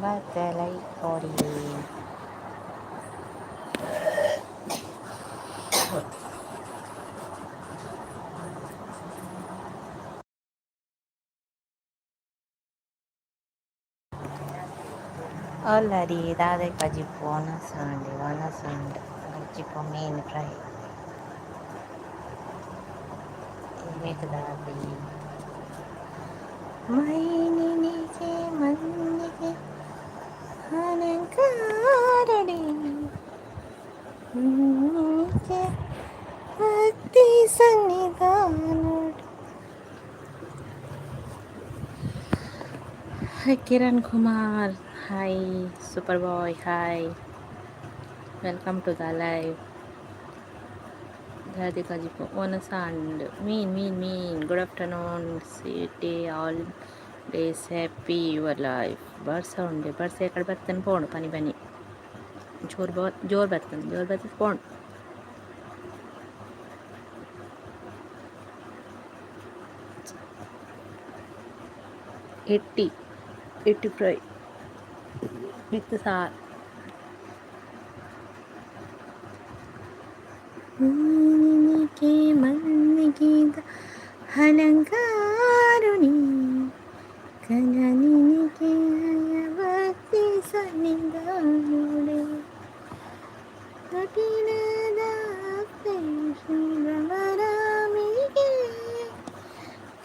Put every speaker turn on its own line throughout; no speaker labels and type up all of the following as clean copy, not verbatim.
ಬತ್ತೆ ಲೈಕ್ ಕೊಡಿ. ಅಲ್ಲರಿ ದಾದೆ ಕಜಿಪು ಒಣಸಾಂಡ್ ಒಣಸಾಂಡ್ ಕಜಿಪು ಮೀನು ಫ್ರೈ. ಇರೆಗ್ ಮೈನಿನಿಗೆ ಮನ್ನಿಗೆ ಅಲಂಕಾರಡಿ ನಿನಿಗೆ ಭಕ್ತಿ ಸನ್ನಿಧಾನಡ್. Hi Kiran Kumar, hi super boy, hi, welcome to the live. ದಾದೆ ಕಜಿಪು ಒಣಸಾಂಡ್ ಮೀನ್ ಮೀನ್ ಮೀನ್. Good afternoon city all days happy your life. ಬರ್ಸ ಉಂಡೆ ಬರ್ಸ ಎಕಡೆ ಬರ್ತೇನೆ ಪೋಂಡು ಪನಿ ಪನಿ ಜೋರು ಬ ಜೋರು ಬರ್ತದೆ ಜೋರು ಬರ್ತದೆ ಪೋಂಡು. ಎಟ್ಟಿ ಎಟ್ಟಿ ಫ್ರೈ ವಿತ್ ಸಾರ್. ನಿನಿಗೆ ಮನ್ನಿಗಿದ ಅಲಂಕಾರುಣಿ ಕನನಿನಿಗೆ ಭಕ್ತಿ ಸನ್ನಿಧಾನುಡೆ ಕಠಿಣದ ಶ್ರೀ ಭ್ರಮರಾಮಿಗೆ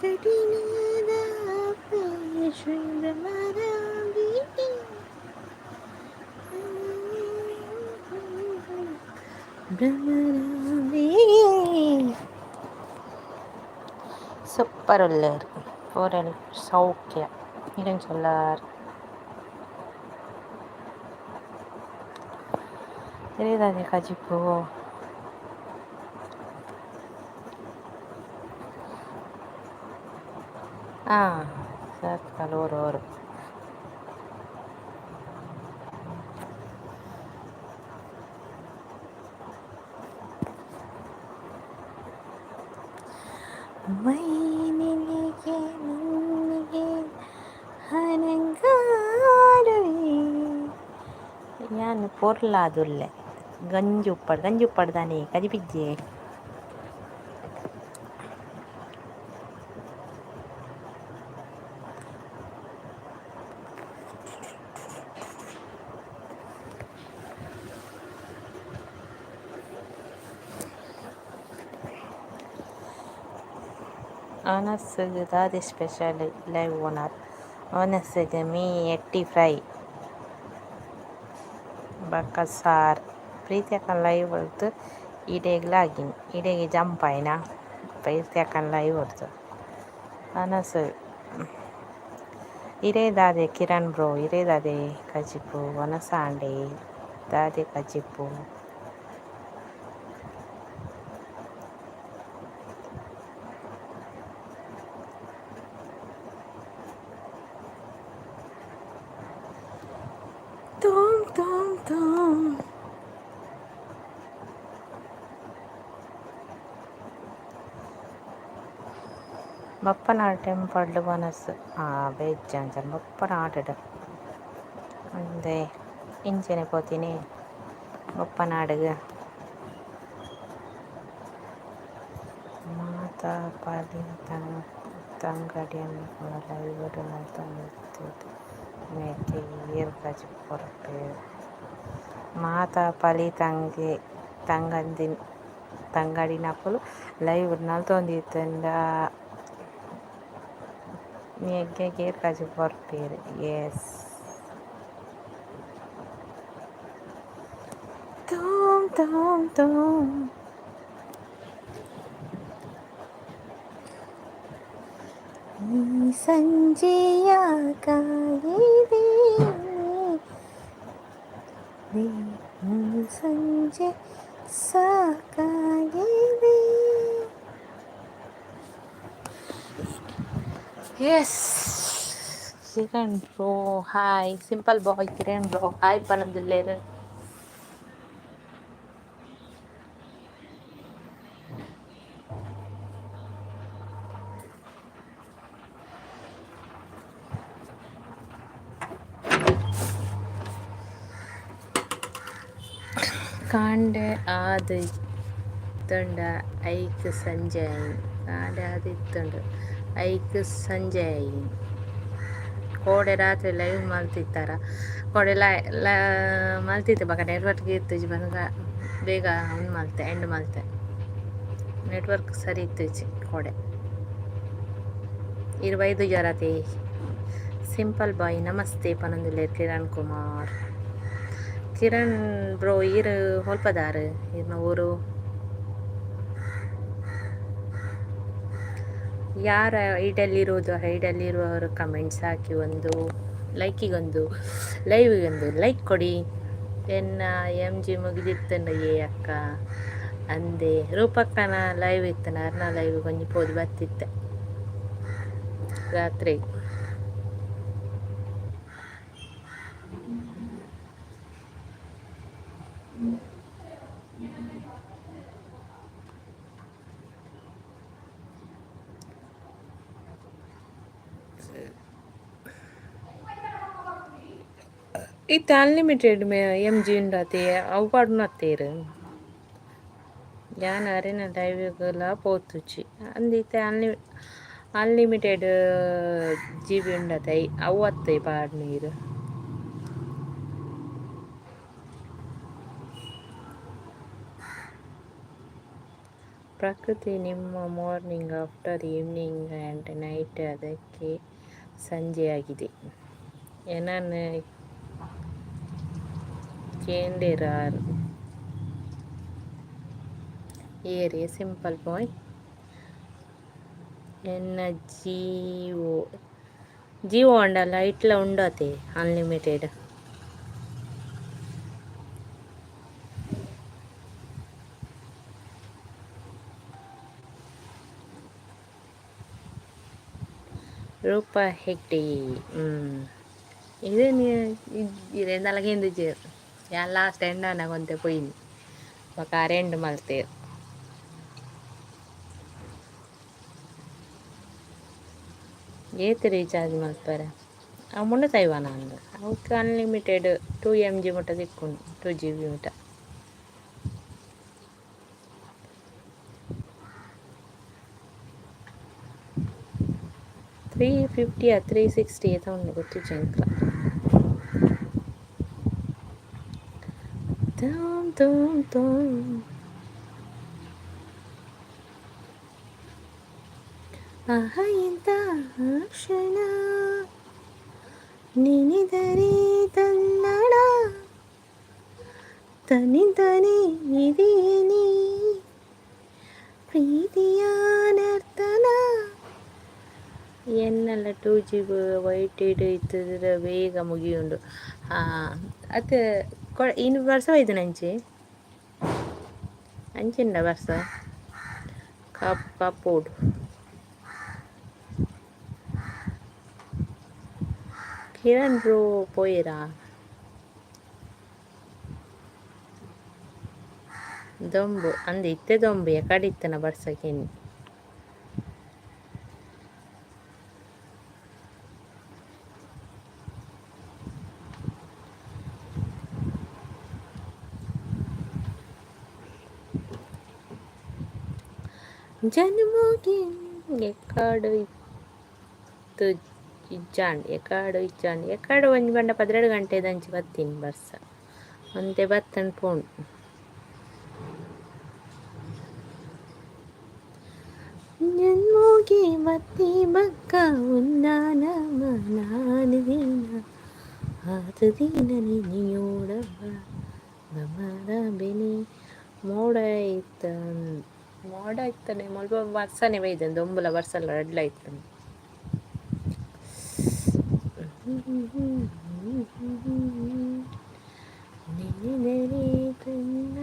ಕಠಿಣದ ಶ್ರೀ ಭ್ರಮರಾಂಬಿಗೆ ಭ್ರಮರಾಂಬಿಗೆ. ಸೂಪರ್ ಉಲ್ಲೇರ್ ಪೂರೆಲ್ ಸೌಖ್ಯ ಇರೆಂಚ ಉಲ್ಲರ್. ಇರೆ ದಾದೆ ಕಜಿಪು? ಹಾಂ ಸತ್ಕಲ್ ಓರು ಓರು. ಮೈನಿನಿಗೆ ಮನ್ನಿಗೆ ಅಲಂಕಾರವೇ. ಯಾನ್ ಪೊರ್ಲಾದುಲ್ಲೆ ಗಂಜಿ ಉಪ್ಪಡ್ ಗಂಜಿ ಉಪ್ಪಡ್ ದಾನೆ ಕಜಿಪಿಜ್ಜೆ. ಒನಸ್ಗ್ ದಾದೆ ಸ್ಪೆಷಲ್ ಲೈವ್ ಓನರ್? ಒನಸ್ಗ್ ಮೀ ಎಟ್ಟಿ ಫ್ರೈ ಬೊಕ್ಕ ಸಾರ್. ಪ್ರೀತಿ ಅಕ್ಕನ ಲೈವ್ ಡ್ದ್ ಇಡೆಗ್ ಲಾಗಿನಿ ಇಡೆಗ್ ಜಂಪ್ ಆಯಿನ ಪ್ರೀತಿ ಅಕ್ಕನ ಲೈವ್ ಡ್ದ್ ಒನಸ್. ಇರೆ ದಾದೆ ಕಿರಣ್ ಬ್ರೋ, ಇರೆ ದಾದೆ ಕಜಿಪು? ಒನಸಾಂಡೆ ದಾದೆ ಕಜಿಪು? ತೋಮ್ ತೋಮ್ ತೋಮ್. ಬಪ್ಪನಾಡ್ ಟೆಂಪಲ್ಡ್ ವನಸ್ ಆ ಬೇಜಾನ್ ಬಪ್ಪನಾಡ್ಡ್ ಅಂದೆ ಇಂಚನೆ ಪೋತಿನಿ ಬಪ್ಪನಾಡ್ಗ್. ಮಾತ ಪಲಿ ತಂಗಡಿನಕುಲ್ನ ಲೈವ್ ಡ್ ನಲ್ತೊಂದಿತ್ತ್ದ್ ಮೆಗ್ಯೆ ಏರ್ ಕಜಿಪು ಕೊರ್ಪೆರ್. ಮಾತ ಪಲಿ ತಂಗಡಿನಕುಲು ಲೈವ್ ಡ್ ನಲ್ತೊಂದಿತ್ತ್ಂಡ ಮೆಗ್ಯಗ್ ಏರ್ ಕಜಿಪು ಕೊರ್ಪೆರ್ ಎಸ್. ತೋಮ್ ತೋಮ್ ತೋಮ್. ಈ ಸಂಜೆಯ ಕಾಯಿದೆ ಈ ಸಂಜೆ ಸಾಕಾಗಿದೆ. Yes Kiran bro, hi simple boy Kiran bro, hi ಪನೊಂದುಲ್ಲೆರ್. ಕಾಂಡೆ ಆದ್ ಇತ್ತುಂಡ ಐಕ್ ಸಂಜೆ ಆಯಿನಿ. ಕಾಂಡೆ ಆದ್ ಇತ್ತುಂಡು ಐಕ್ ಸಂಜೆ ಆಯಿನಿ. ಕೋಡೆ ರಾತ್ರಿ ಲೈವ್ ಮಲ್ತಿತ್ತರ ಕೋಡೆ ಮಲ್ತಿತ್ತೆ ಬೊಕ ನೆಟ್ವರ್ಕ್ ಇತ್ತುಜಿ ಪನಗ ಬೇಗ ಉಂದು ಮಲ್ತೆ ಎಂಡ್ ಮಲ್ತೆ. ನೆಟ್ವರ್ಕ್ ಸರಿ ಇತ್ತುಜಿ ಕೋಡೆ. 25 ಜರತೆ ಸಿಂಪಲ್ ಬಾಯ್ ನಮಸ್ತೆ ಪನೊಂದುಲ್ಲೆರ್ ಕಿರಣ್ ಕುಮಾರ್. ಕಿರಣ್ ಬ್ರೋ ಈರ್ ಒಲ್ಪದಾರ್ ಈರ್ನ ಊರು? ಯಾರ ಐಡಲ್ಲಿರುವುದು, ಐಡಲ್ಲಿರುವವರು ಕಮೆಂಟ್ಸ್ ಹಾಕಿ. ಒಂದು ಲೈಕಿಗೊಂದು, ಲೈವಿಗೊಂದು ಲೈಕ್ ಕೊಡಿ. ಎನ್ನ ಎಮ್ ಜಿ ಮುಗಿದಿತ್ತಂಡ ಏ ಅಕ್ಕ ಅಂದೆ. ರೂಪಕ್ಕನ ಲೈವ್ ಇತ್ತನ, ಅರ್ನ ಲೈವ್ ಒಂಜಿ ಪೋದು ಬತ್ತಿತ್ತೆ ರಾತ್ರಿ. ಇತ್ತೆ ಅನ್ಲಿಮಿಟೆಡ್ ಎಮ್ ಜಿ ಉಂಡತೆ, ಅವು ಪಾಡುನತ್ತೇರು. ಯಾನ್ ಅರೆನ ಲೈವ್ಗುಲ ಪೋತುಜಿ. ಅಂದ್ ಇತ್ತೆ ಅನ್ಲಿಮಿಟೆಡ್ ಜಿ ಬಿ ಉಂಡತೆ, ಅವು ಅತ್ತೆ ಪಾಡ್ನೀರು. ಪ್ರಕೃತಿ ನಿಮ್ಮ Morning, after, evening and night, ಅದಕ್ಕೆ ಸಂಜೆಯಾಗಿದೆ. ಎನನ್ ಕೇಂಡೆರಾರ್ ಏರೇ ಸಿಂಪಲ್ ಬಾಯ್? ಎನ್ನ ಜಿಓ ಜಿಓ ಅಂಡಲ ಐಟ್ಲ ಉಂಡತೆ ಅನ್ಲಿಮಿಟೆಡ್. ರೂಪಾ ಹೆಗ್ಡೆ. ಇದೇನು ಇರೆಂದಲ ಕೇಂದಿಜೆರ್. ಯಾನ್ ಲಾಸ್ಟ್ ಎಂಡ್ ಆನಗ ಒಂತೆ ಪೋಯಿನಿ, ಬೊಕ ಆರ್ ಎಂಡ್ ಮಲ್ತೆರ್. ಏತ್ ರೀಚಾರ್ಜ್ ಮಲ್ಪೆರೆ? ಅವು ಮುನ್ನೂತ್ತೈವನ ಅಂದ್. ಅವುಕ್ ಅನ್ಲಿಮಿಟೆಡ್ 2 MG ಮುಟ್ಟ ತಿಕ್ಕುಂಡು, 2 GB ಮುಟ್ಟ. 350 360 ಏತ ಉಂಡು, ಗೊತ್ತುಜ್ಜಿ ಎಂಕ್ಲ. ತುಮ್ ತುಮ್ ತುಮ್. ಆಹ, ಎಂತ ಕ್ಷಣ, ನೆನೆದರೆ ತಲ್ಲಣ, ತನ್ನಿಂತಾನೆ ಇದೆಯೇ ಪ್ರೀತಿಯ ನರ್ತನ. ಎನ್ನಲ 2 GB ವೈಟೆಡ್ ಇತ್ತುದ ಬೇಗ ಮುಗಿಯುಂಡು. ಅತ್ ಇನಿ ಬರ್ಸ ಬೈದಿನ ಅಂಚೆ ಅಂಚಿಂಡ ಬರ್ಸ ಕಪ್ಪೋಡು. ಕಿರಣ್ ಬ್ರೋ ಪೋಯೆರಾ? ದೊಂಬು ಅಂದ್, ಇತ್ತೆ ದೊಂಬು. ಎಕಡೆ ಇತ್ತನ ಬರ್ಸಕೇನಿ. ಜನ್ಮೋಗಿ ಎಕ್ಕಡ್ ಇತ್ತು ಇಜ್ಜಾಂಡ್, ಎಕಾಡ್ ಇಜ್ಜಾಂಡ್. ಎಕಾಡ್ ಒಂಜಿ ಪಂಡ 12 ಗಂಟೆದಂಚಿ ಬತ್ತೀನಿ ಬರ್ಸ. ಒಂತೆ ಬತ್ತಂಡ್ ಪೋಂಡು. ಜನ್ಮೋಗಿ ಬತ್ತಿ ಬಕ್ಕ ಉನ್ನಾನ ನಾನ್ ದಿನ ಆತು ದಿನ ನೆನೆಯೋಡವ್ವ ಬೆನೆ. ಮೋಡ ಇತ್ತ, ಮೋಡ ಇತ್ತನೆ. ಮುಲ್ಪ ಬರ್ಸನೆ ಬೈದೆ, ದೊಂಬುಲ ಬರ್ಸಲ ರಡ್ಲ ಇತ್ತಂಡ್. ನೆನೆದರೆ ತನ್ನ.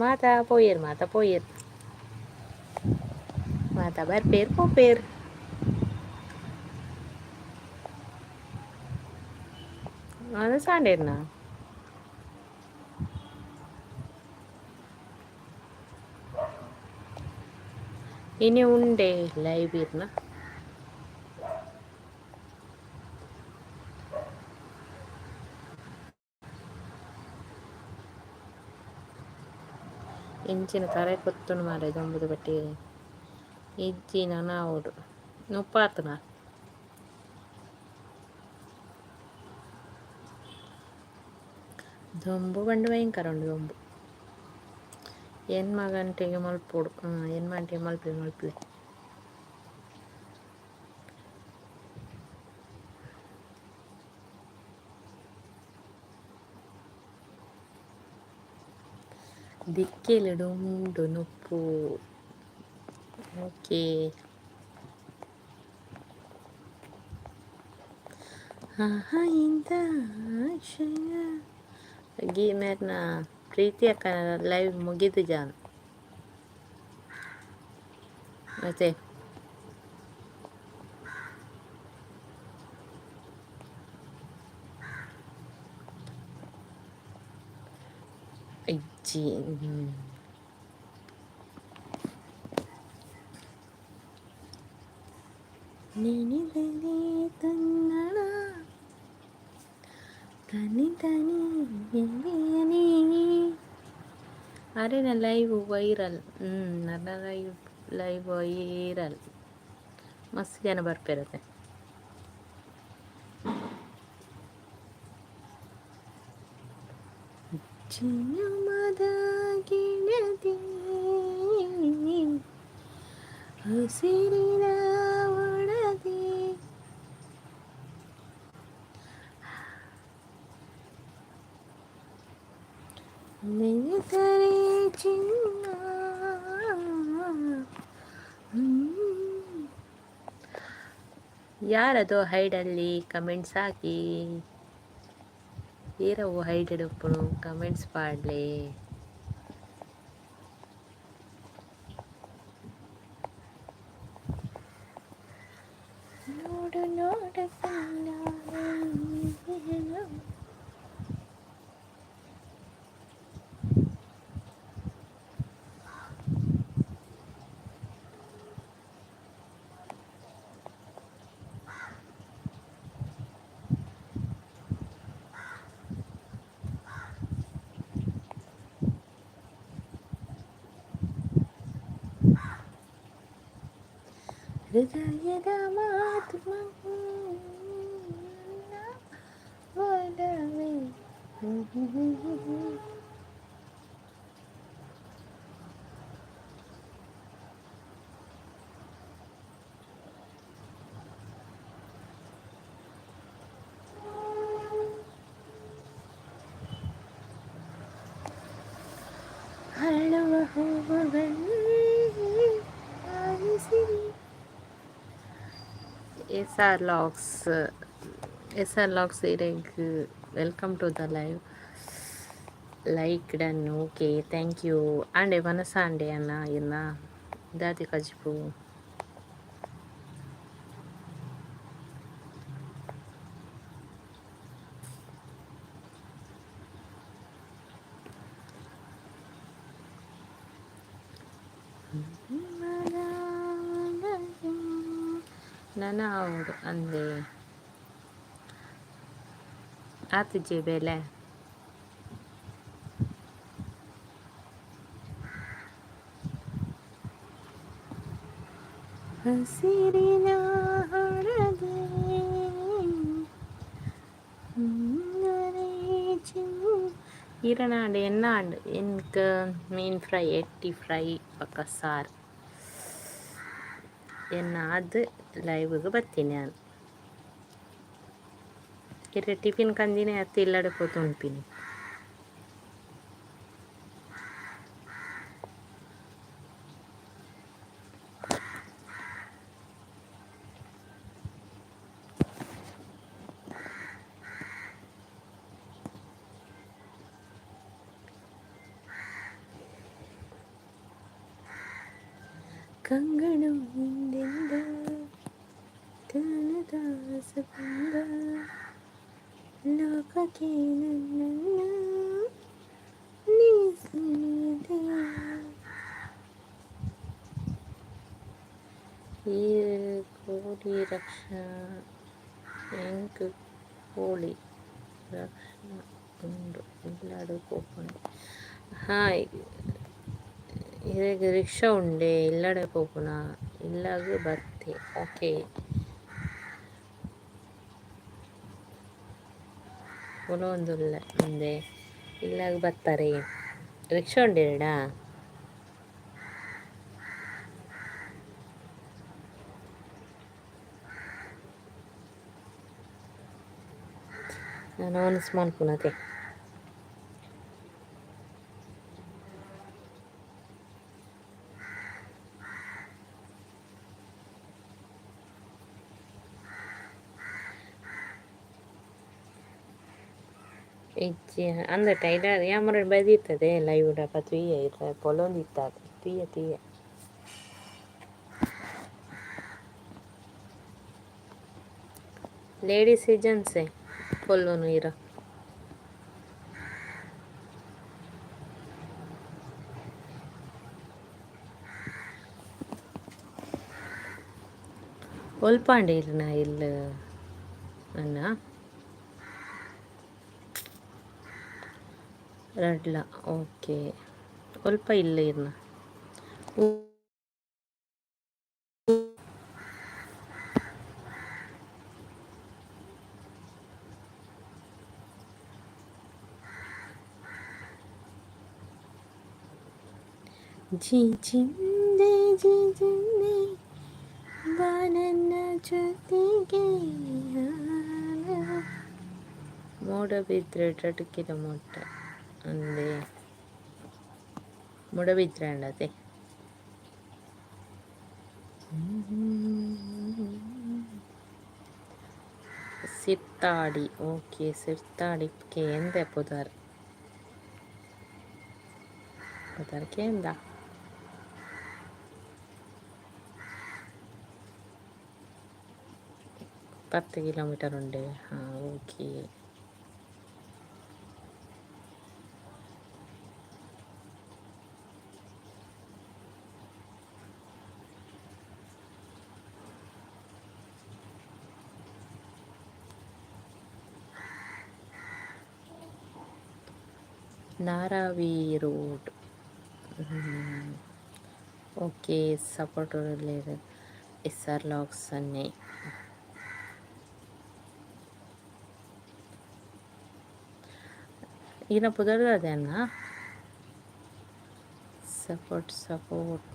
ಮಾತ ಪೋಯೆರ್, ಮಾತ ಪೋಯೆರ್, ಮಾತ ಬರ್ಪೇರ್ ಪೋಪೇರ್. ಅದು ಸಾಂಡೇರ್ನ. ಇನಿ ಉಂಡೆ ಲೈವ್ ಇರ್ನ? ಎಂಚಿನ ತರೆ ಕೊತ್ತುಂಡು ಮಾರೆ ದೊಂಬುದು ಬಟ್ಟಿ ಇಜ್ಜಿ ನನ ಆವೊಡು ನುಪ್ಪಾತನ. ದೊಂಬು ಪಂಡ ಭಯಂಕರ ಉಂಡು ದೊಂಬು. ಎನ್ಮ ಗಂಟೆಗೆ ಮಲ್ಪೊಡು. ಎನ್ಮ ಗಂಟೆಗೆ ಮಲ್ಪಲೆ ಮಲ್ಪಲೆ. ದಿಕ್ಕೆಲುಡು ಉಂಡು ನುಪ್ಪು. ಓಕೆ. ಗೀ ಮೇರ್ನ ಪ್ರೀತಿ ಅಕ್ಕನ ಲೈವ್ ಮುಗಿದು ಜಾನ್ ಮತ್ತೆ. ಇಜ್ಜಿ. ನೆನೆದರೆ ತನ್ನಳ ತನಿ ತನಿ ಎಳೆಯನೇ. ಅರೆನ ಲೈವ್ ವೈರಲ್. ನನ್ನ ಲೈವ್ ಲೈವ್ ವೈರಲ್. ಮಸ್ತ್ ಜನ ಬರ್ಪೇರತೆ. ಚಿನ್ನಮದ ಗೆಳತಿ ಹಸಿರಿನ ಒಡತಿ. ನೆನೆದರೆ ಚಿನ್ನ. ಯಾರದು ಹೈಡಲ್ಲಿ ಕಮೆಂಟ್ಸ್ ಹಾಕಿ. ಏರವು ಹೈಡೆಡ್ ಉಪ್ಪುನು ಕಮೆಂಟ್ಸ್ ಪಾಡ್ಲೆ. ನೋಡು ನೋಡು ಕಣ್ಣ. ಹೃದಯದ ಮಾತು ಒಲವೇ. ಅರಳುವ ಹೂವುಗಳು ಆಲಿಸಿರಿ. S R logs, S R logs ಇರೆಗ್ welcome to the live. Like done. Okay, thank you. ಆಂಡೆ ವನಸ ಆಂಡೆ ಅಣ್ಣ ಎನ್ನ ದಾದಿ ಕಜಿಪು. ನನ ಆವೊಡು ಅಂದೆ ಆತುಜೆ ಬೇಲೆ. ಹಸಿರಿನ ಹಳದಿ. ಈರನಾಂಡ್ ಎನ್ನಾಂಡ್ ಎನ್ಕ್ ಮೀನ್ ಫ್ರೈ ಎಟ್ಟಿ ಫ್ರೈ ಬೊಕ್ಕ ಸಾರ್. ಎನ್ನ ಅದು ಲೈವ್ಗೆ ಬತ್ತೀನಿ ನಾನು. ಇರೆ ಟಿಫಿನ್ ಕಂದಿನಿ ಅತ್ತು ಇಲ್ಲಡೆ ಪೋತು ಉನ್ಪಿನಿ. ಕಂಗಳು ಹಿಂದೆಂದ ಕನದಾಸ ಬಂದ ಲೋಕಕ್ಕೆ ನನ್ನನ್ನು ನೀ ಸೆಳೆದೆ. ಈ ಕೋಳಿ ರಕ್ಷಣಾ ಎಂಕ್ ಕೋಳಿ ರಕ್ಷಣಾ ಉಂಡು ಇಲ್ಲಡ್ ಪೋಪುಂಡು. ಹಾಯ್. ಇರೆಗ್ ರಿಕ್ಷಾ ಉಂಡೆ ಇಲ್ಲಡೆ ಪೋಪುನ ಇಲ್ಲಗ್ ಬತ್ತೆ ಓಕೆ ಪೊಲೊಂದುಲ್ಲೆ ಉಂದೆ ಇಲ್ಲಗ್ ಬತ್ತಾರೆ ರಿಕ್ಷಾ ಉಂಡೇಡ. ನಾನು ವನಸ್ ಮನ್ಪುನತೆ. ಇಜ್ಜಿ ಅಂದ ಟೈಲರ್ ಯಾಮರ ಬದಿತ್ತದೆ ಲೈವ್ ಡಪ ತುಯ್ಯ ಇರ ಪೊಲೊಂದಿತ್ತ ತುಯ್ಯ ತುಯ್ಯ. ಲೇಡೀಸ್ ಜೆಂಟ್ಸ್ ಪೊಲ್ಲೊನು ಇರ. ಒಲ್ಪಾಂಡೆ ಇರ್ನ ಇಲ್ಲ್ ಅಣ್ಣ? ರಡ್ಲ ಓಕೆ ಒಲ್ಪ ಇಲ್ಲ ಇರ್ನ? ಜಿ ಜಿಂದೆ ಜಿ ಜಿಂದೆ ಬಾ ನನ್ನ ಜೊತೆಗೆ. ಮೂಡಬಿದ್ರೆ ರಡ್ಡ್ ಕಿಲೋಮೀಟರ್ ಅಂದೆ ಮೂಡಬಿದ್ರೆ ಅಂಡತೆ. ಸಿರ್ತಾಡಿ ಓಕೆ ಸಿರ್ತಾಡಿ ಕೇಂದೆ ಪುದರ್ ಪುದರ್ ಕೇಂದ. 10 ಕಿಲೋಮೀಟರ್ ಉಂಡೆ ಹಾಂ okay. Naravi road okay support S R locks ಅನ್ನೆ. ಈನ ಪುದರ್ ದಾದೆ ಅಣ್ಣ? Support support.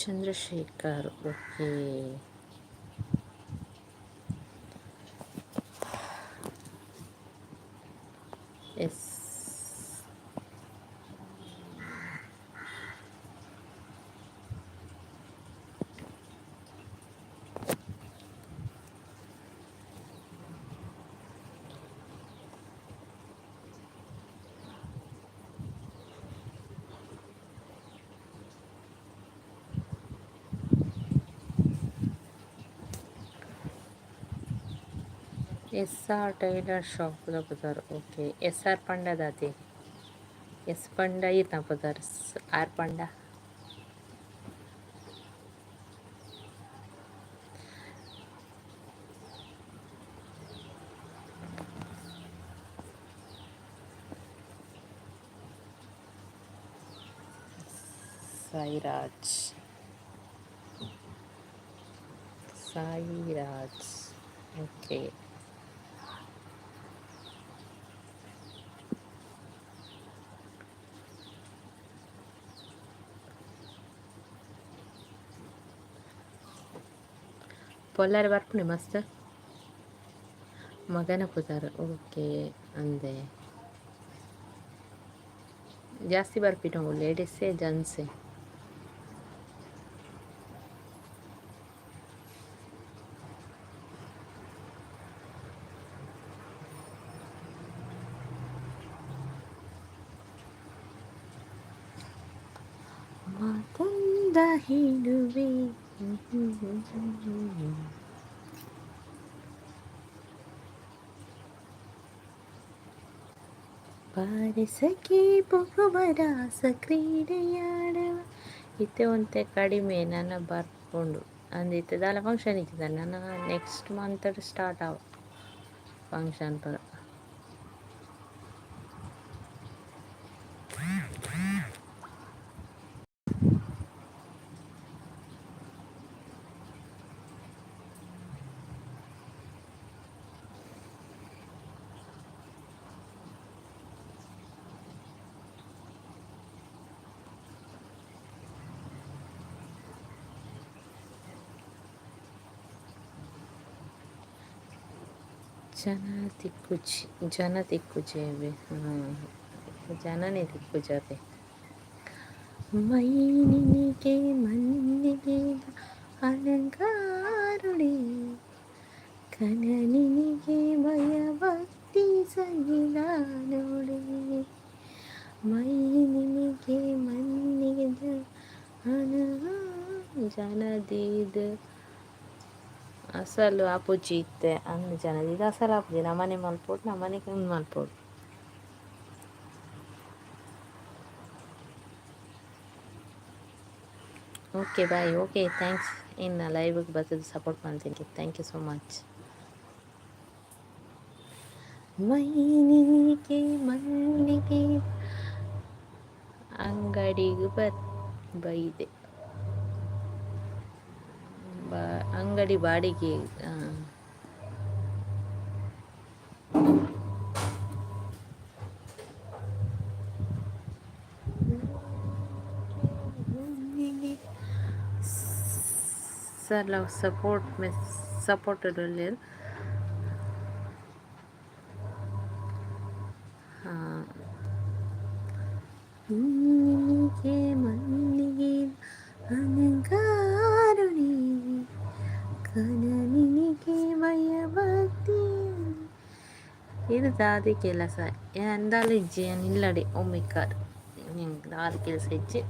Chandrashekhar okay. S S R tailor shop ದ ಪುದರ್ ಓಕೆ. ಎಸ್ ಆರ್ ಪಂಡ ದಾತೆ? ಎಸ್ ಪಂಡ ಈತ್ನ ಪುದರ್ ಆರ್ ಪಂಡ. ಸಾಯಿರಾಜ್ ಸಾಯಿರಾಜ್ ಓಕೆ. ಪೊಲ್ಲಾರೆ ಬರ್ಪುಂಡೆ ಮಸ್ತ್ ಮಗನ ಪುದರ್ ಓಕೆ ಅಂದೆ. ಜಾಸ್ತಿ ಬರ್ಪಿನವು ಲೇಡೀಸೇ ಜೆಂಟ್ಸೇ? ಮಾತೊಂದ ಹೇಳುವೆ. ಬಾರೆ ಸಖಿ ಪೋಗುವ ರಾಸ ಕ್ರೀಡೆಯಾಡುವ. ಇತ್ತೆ ಒಂತೆ ಕಡಿಮೆ ನನ ಬರ್ಪುಂಡು ಅಂದ್ ಇತ್ತೆ ದಾಲ ಫಂಕ್ಷನ್ ಇಜ್ಜಿ ನನ ನೆಕ್ಸ್ಟ್ ಮಂತ್ ಸ್ಟಾರ್ಟ್ ಆವು ಫಂಕ್ಷನ್ ಪೂರ. ಜನ ತಿಕ್ಕುಜಿ, ಜನ ತಿಕ್ಕುಜಿ, ಜನನೇ ತಿಕ್ಕುಜಾತೆ. ಮೈನಿನಿಗೆ ಮಲ್ಲಿಗೆ ಅಲಂಕಾರುಡೆ, ಕನನಿನಿಗೆ ಭಯಭಕ್ತಿ ಸನ್ನಿಧಾನೋಡೆ, ಮೈನಿನಿಗೆ ಮಲ್ಲಿಗೆ ಜನದೀದ್ ಅಸಲು ಆಪುಜಿ ಇತ್ತೆ. ಅಂದ್ ಜನದೀದ್ ಅಸಲು ಆಪುಜಿ. ನಮನೆ ಮಲ್ಪೊಡು, ನಮನೆ ಉಂದು ಮಲ್ಪೊಡು. Okay bye, okay thanks. ಇನ್ನು ಲೈವ್ಗೆ ಬರ್ತದೆ ಸಪೋರ್ಟ್ ಮಾಡ್ತೀನಿ. Thank you so much. ಮೈನಿಗೆ ಮಲ್ಲಿಗೆ ಅಂಗಡಿಗೆ ಬೈದೆ ಬಾ ಅಂಗಡಿ ಬಾಡಿಗೆ. ಸರ್ ಸಪೋರ್ಟ್ ಮೆಸ್ ಸಪೋರ್ಟ್ ಉಲ್ಲೆರ್. ಮಲ್ಲಿಗೆ ಅಲಂಕಾರುಣಿ ಕನನಿನಿಗೆ ಭಯಭಕ್ತಿ. ಇದು ದಾದಿ ಕೆಲಸ ಎಂದಾಲ ಇಜ್ಜಿ ಇಲ್ಲಡೆ ಒಮ್ಮಿಕಾರ್ ದಾದ ಕೆಲಸ ಇಜ್ಜಿ.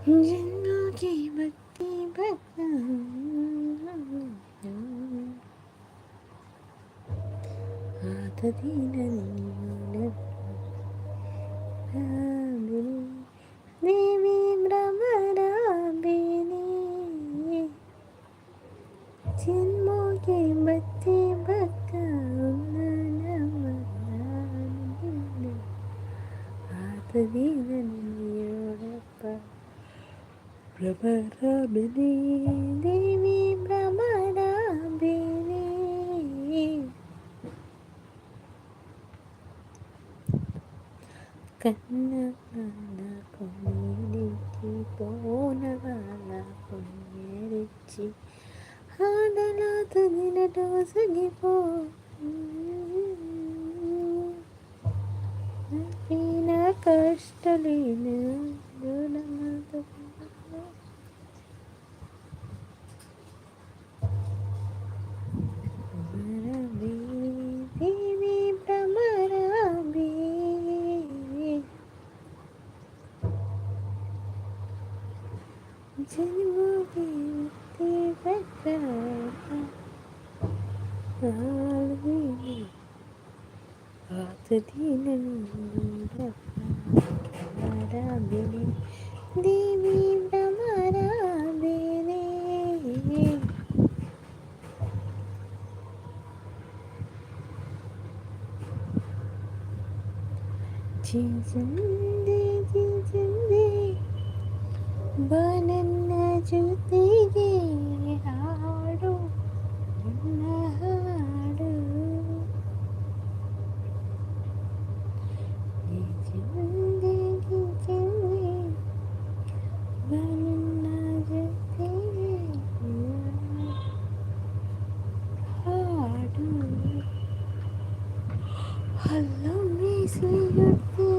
ಜನ್ಮಕ್ಕೆ ಭಕ್ತಿ ಭಕ್ತ ದೇವಿ ಭ್ರಮರಾಂಬಿನಿ ಜನ್ಮಕ್ಕೆ ಭಕ್ತಿ ಭಕ್ತ ಆತದೀನ ಭ್ರಮರಾಂಬಿನಿ ದೇವಿ ಭ್ರಮರಾಂಬಿನಿ. ಕನ್ನ ಕೊನೆರಿಚ್ಚಿ ಪೋನವಾಲ ಕೊನೆರಿಚ್ಚಿ ಹಾಡಲಾತ ದಿನಟೋಸಗಿಪೋ ಕಷ್ಟಲೇನ. ದೇವಿ ಭ್ರಮರಾಂಬೆ ಜನ್ಮಕ್ಕೆ ದೇವಿ ಭ್ರಮರಾಂಬೆ. ಚಿಂದೆ ಚಿಂದೆ ಬಾನನ್ನ ಜೊತೆಗೆ ಹಾಡು ನನ್ನ ಹಾಡು. ಚಿಂದೆ ಚಿಂದೆ ಬಾನನ್ನ ಜೊತೆಗೆ ಹಾಡು. ಹಲ್ಲೊಮ್ಮೆ ಸಿಗುತ್ತೆ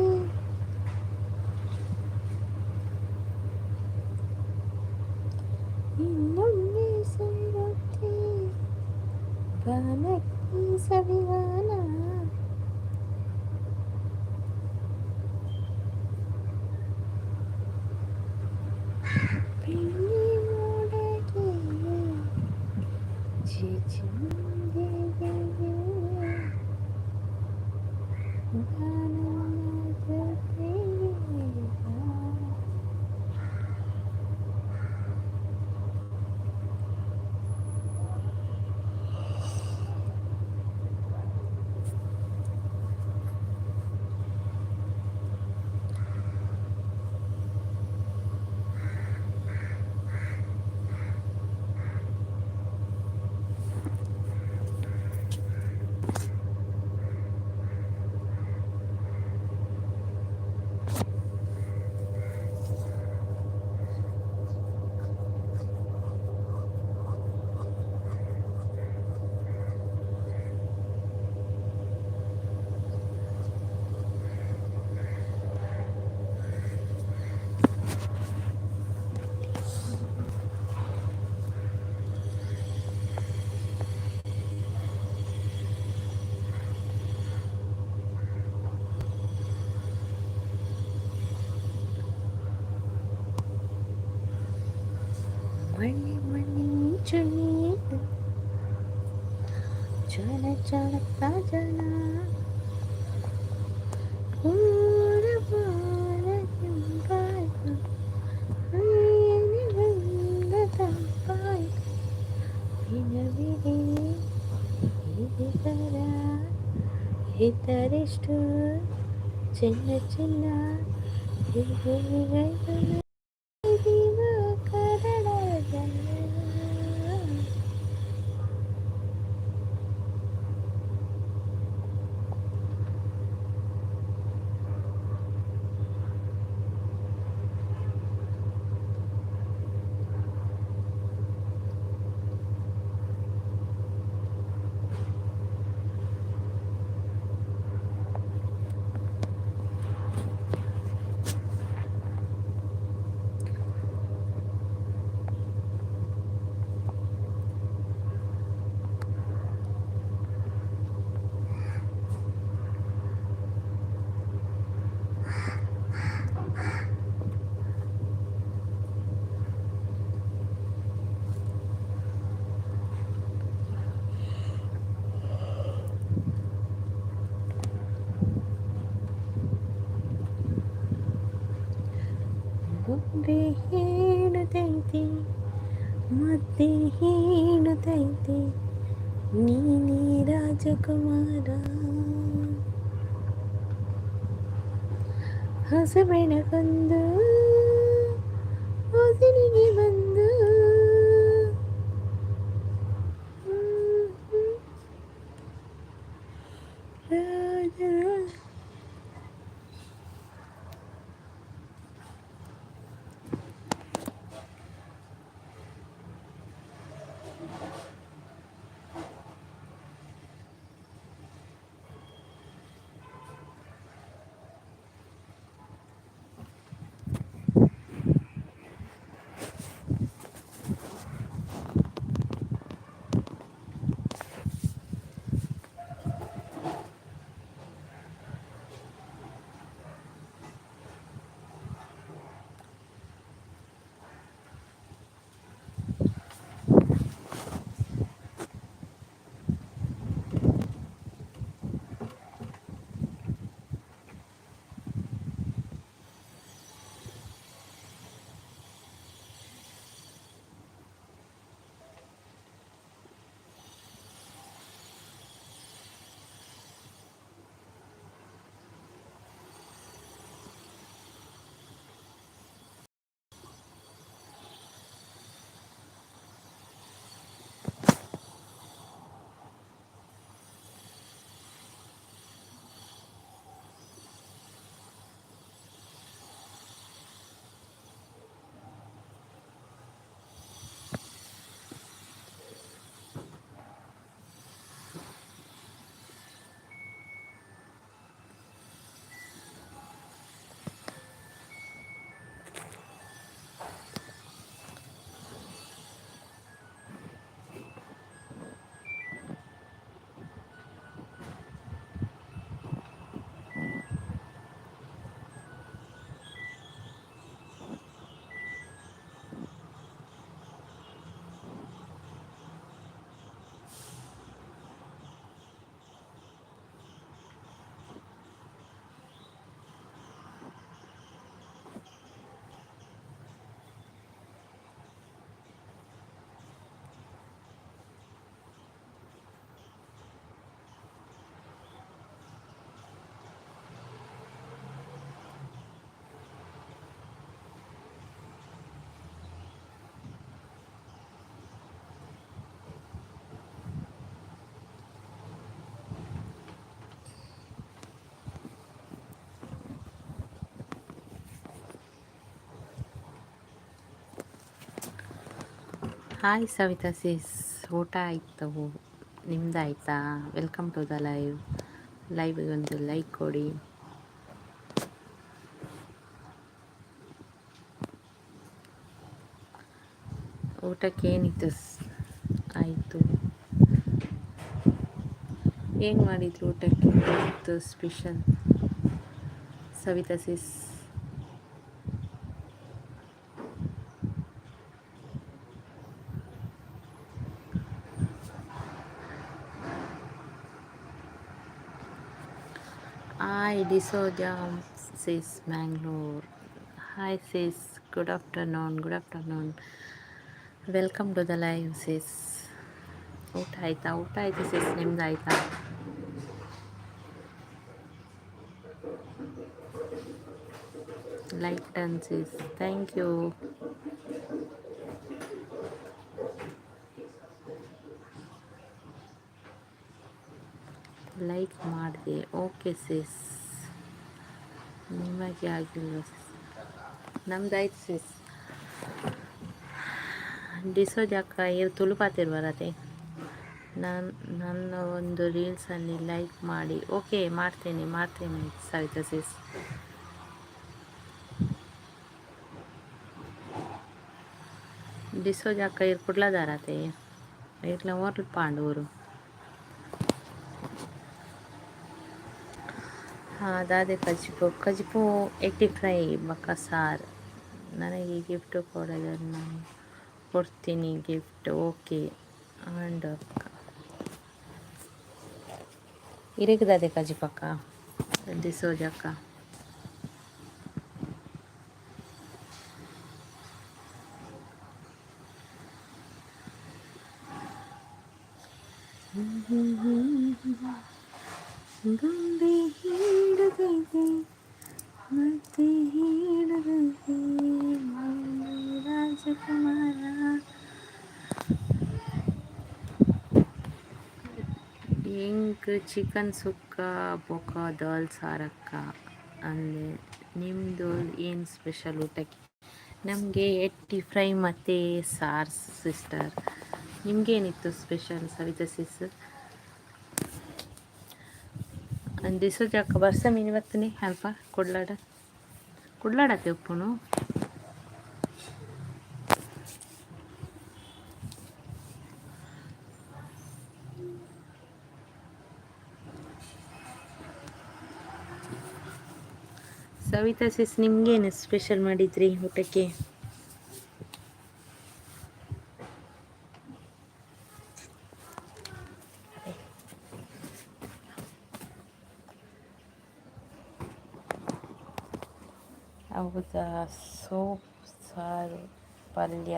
ಇನ್ನೊಮ್ಮೆ ಸಿಗುತ್ತೆ ಬಾನಕ್ಕಿ ಸವಿಗಾನ. ಬೆಳ್ಳಿ ಮೋಡಕ್ಕೆ ಚಿಚಿಂದೆ ಬಾನನ್ನ ಜೊತೆಗೆ ಹಾಡು. ಮಣಿ ಮಣಿ ಚುನಿ ಚಲ ಚಲ ಜನ ಇದ್ದರಿಷ್ಟು ಚಿನ್ನ ಚಿನ್ನ. ಹೇಳುತ್ತೈತೆ, ಮತ್ತೆ ಹೇಳುತ್ತೈತೆ, ನೀನೇ ರಾಜಕುಮಾರ. ಹೊಸ ಬೆಳಕೊಂದು ಹೊಸಲಿಗೆ ಬಂದು. ರಾಜ. ಹಾಯ್ ಸವಿತಾ ಸಿಸ್, ಊಟ ಆಯಿತು, ನಿಮ್ದಾಯ್ತಾ? Welcome to the live. ಲೈವ್ಗೆ ಒಂದು ಲೈಕ್ ಕೊಡಿ. ಊಟಕ್ಕೆ ಏನಿತ್ತು? ಆಯಿತು. ಏನು ಮಾಡಿದ್ರು ಊಟಕ್ಕೆ ಇವತ್ತು special, Savita sis? Hi D'Souza sis, Mangalore. Hi sis, good afternoon. Good afternoon. Welcome to the live, sis. ಊಟ ಆಯಿತಾ? ಊಟ ಆಯಿತು ಸಿಸ್, ನಿಮ್ದು ಆಯಿತಾ? Like done, sis. Thank you. Like ಮಾಡಿದೆ. ಓಕೆ ಸಿಸ್. ನಿಮಗೆ ಆಗಿಲ್ವ ಸಿಸ್? ನಮ್ದಾಯ್ತು ಸಿಸ್. ಡಿಸೋಜ್ ಅಕ್ಕ, ಇರು ತುಳು ಬರತ್ತೆ. ನಾನು ನನ್ನ ಒಂದು ರೀಲ್ಸಲ್ಲಿ ಲೈಕ್ ಮಾಡಿ. ಓಕೆ, ಮಾಡ್ತೇನೆ, ಮಾಡ್ತೇನೆ ಸವಿತಾ ಸಿಸ್. ಡಿಸೋಜ್ ಅಕ್ಕ, ಇರು ಕುಡ್ಲದಾರತೆ? ಇರ್ಲ ಓರ್ಲ್ ಪಾಂಡೂರು. ಹಾಂ, ದಾದೆ ಕಜಿಪು? ಕಜಿಪು, ಎಟ್ಟಿ ಫ್ರೈ ಬೊಕ್ಕ ಸಾರು. ನನಗೆ ಗಿಫ್ಟ್ ಕೊಡೋದನ್ನು ಕೊಡ್ತೀನಿ ಗಿಫ್ಟ್. ಓಕೆ. ಆ್ಯಂಡ್ ಅಕ್ಕ, ಇರೆಗ್ ದಾದೆ ಕಜಿಪಕ್ಕ, ಡಿಸೋಜಕ್ಕ? ಗೊಂಬೆ ಹೇಳುಗೈತೆ ಮತ್ತೆ ಹೇಳುಗೈತೆ ರಾಜಕುಮಾರ. ಎಂಕ್ ಚಿಕನ್ ಸುಕ್ಕ ಬೊಕ ದಾಲ್ ಸಾರಕ್ಕ ಅಂದೆ. ನಿಮ್ದು ಏನು ಸ್ಪೆಷಲ್ ಊಟಕ್ಕೆ? ನಮಗೆ ಎಟ್ಟಿ ಫ್ರೈ ಮತ್ತು ಸಾರು ಸಿಸ್ಟರ್. ನಿಮಗೇನಿತ್ತು ಸ್ಪೆಷಲ್ ಸವಿತಾ ಸಿಸ್? ಡಿಸೋಜಕ್ಕ ಬರ್ಸ ಮೀನು ಬರ್ತನೆ ಅಲ್ಪ ಕುಡ್ಲಾಡ ಕುಡ್ಲಾಡತ್ತೆ ಉಪ್ಪುನು. ಸವಿತಾ ಸಿಸ್, ನಿಮಗೇನು ಸ್ಪೆಷಲ್ ಮಾಡಿದ್ರಿ ಊಟಕ್ಕೆ? ಹೌದಾ? ಸೊಪ್ಪು ಸಾರು, ಪಲ್ಯ,